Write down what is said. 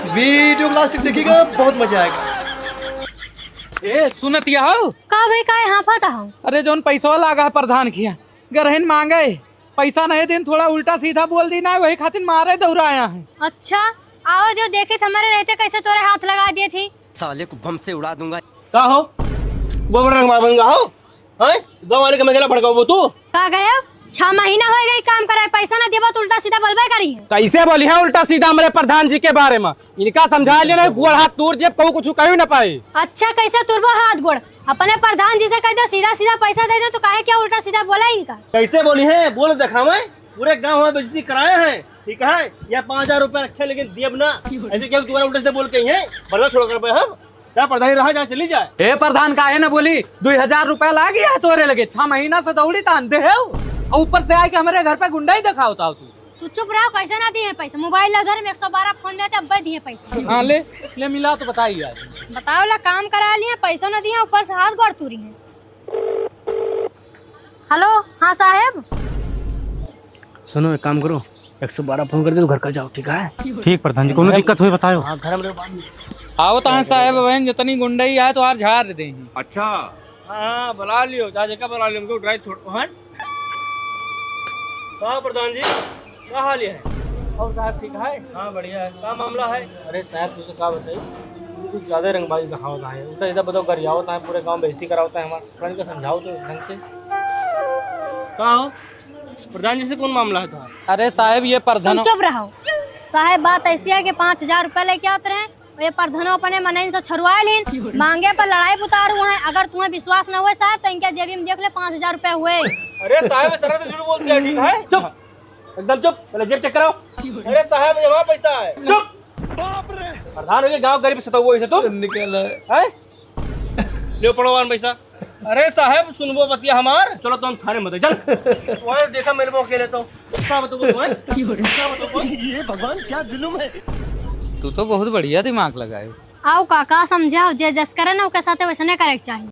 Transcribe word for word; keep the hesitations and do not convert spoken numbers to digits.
वीडियो को लास्ट तक देखिएगा, बहुत मजा आएगा। ए, सुनत या हो? का भाई, काहे हाँफत हो? अरे, जौन पैसवा लागा है प्रधान खिया, गरहिन माँगे, पैसा नहीं दिन, थोड़ा उल्टा सीधा बोल दी ना, वही खातिर मारे दौड़ाया है। अच्छा, आओ जो देखित हमरे रहते कैसे तोरे हाथ लगा दिए थी। साले को बम से उड़ा दूंगा। का हो? वो बड़ा रंगबाज बन गया हो? हैं? गाँव वाले के मैं गेला भड़काओ वो तू? का गए? छह महीना हो गए काम करे, पैसा ना देबो तो उल्टा सीधा बोलबे करी है। कैसे बोली है उल्टा सीधा हमरे प्रधान जी के बारे में? इनका समझा लिया ना, गोड़ हाथ तोड़ दिए, कहूँ कुछ कही ना पाए। अच्छा, कैसे तुरबो हाथ गोड़? अपने प्रधान जी से कह दो, सीधा सीधा पैसा दे दो, तो काहे क्या उल्टा सीधा बोला इनका? कैसे बोली है? बोल दिखावे, पूरे गाँव में बेइज्जती कराए हैं, ठीक है? या पाँच हजार रुपया रखे, लेकिन दियब ना। ऐसे क्या तुम्हारा उल्टा सीधा बोल के ही है? बर्दाश्त छोड़ कर हम। क्या प्रधान रहा, जहाँ चली जाए। ए प्रधान, काहे ना बोली? दुई हजार रुपया लागी है तोरे लगे, छह महीना से दौड़ी तान दे है, और ऊपर से आए के हमरे घर पे गुंडा ही दिखावता हो तू। तू चुप रहो, कैसे ना दिए पैसा? मोबाइल ला धर, एक सौ बारह फोन में आते, अब्बे दिए पैसा। हाँ, ले, ले मिला तो बताई यार। बताओ ला, काम करा लिए, पैसा ना दिए, ऊपर से हाथ गोड़ तूरी है। हेलो, हाँ साहेब। सुनो, एक काम करो, एक सौ बारह फोन कर दे, तो घर का जाओ, ठीक है? ठीक प्रधान जी, कोनो दिक्कत होई बतायो। हाँ, घर में रहो, बाद में। आवत हैं साहेब, बहन जितनी गुंडई है तो आर झाड़ दे हैं। अच्छा। हाँ, हाँ, बुला लियो, जा जेका बुला लियो, हमको ड्राइव थोड़, हाँ। कहाँ प्रधान जी? का हाल है? और साहब ठीक है? हाँ, बढ़िया है। का मामला है? अरे साहब, तुझे का बताई, तू ज्यादा रंगबाजी दिखावत है। उल्टा सीधा बताओ, गरियावत है, पूरे गांव बेइज्जती करावत है हमार। थोड़ा इनका समझाओ तो ढंग से। का हो? प्रधान जी से कौन मामला है तुम्हारा? अरे साहब, ये तुम प्रधान चुप रहो। साहब, बात ऐसी है कि पाँच हजार रुपया लेके आते रहे, ये प्रधानो अपने मनइन से छोड़वाए लीन, मांगे पर लड़ाई उतारू हैं। अगर तुम्हें विश्वास न हुए साहब, तो इनके जेबी में देख ले, पाँच हजार रुपया हुए। अरे साहब, इस तरह से झूठ बोलते हैं, ठीक है? चुप, एकदम चुप, पहले जेब चेक कराओ। अरे साहब, ये हमारा पैसा है। चुप। प्रधान हो गए, गांव गरीब सताओ इसे तुम। निकल है। हैं? ले पड़ो वान पैसा। अरे साहब, सुनबो बतिया हमार, चलो तो हम थाने में चल। ओए, देखा मेरे को अकेले तो। का बताओ, ओए? का बताओ, ओए? ये भगवान, क्या जुल्म है। तू तो बहुत बढ़िया दिमाग लगाए। आओ काका, समझाओ, जे जस करे ना, ओके साथे वैसने करे के चाही।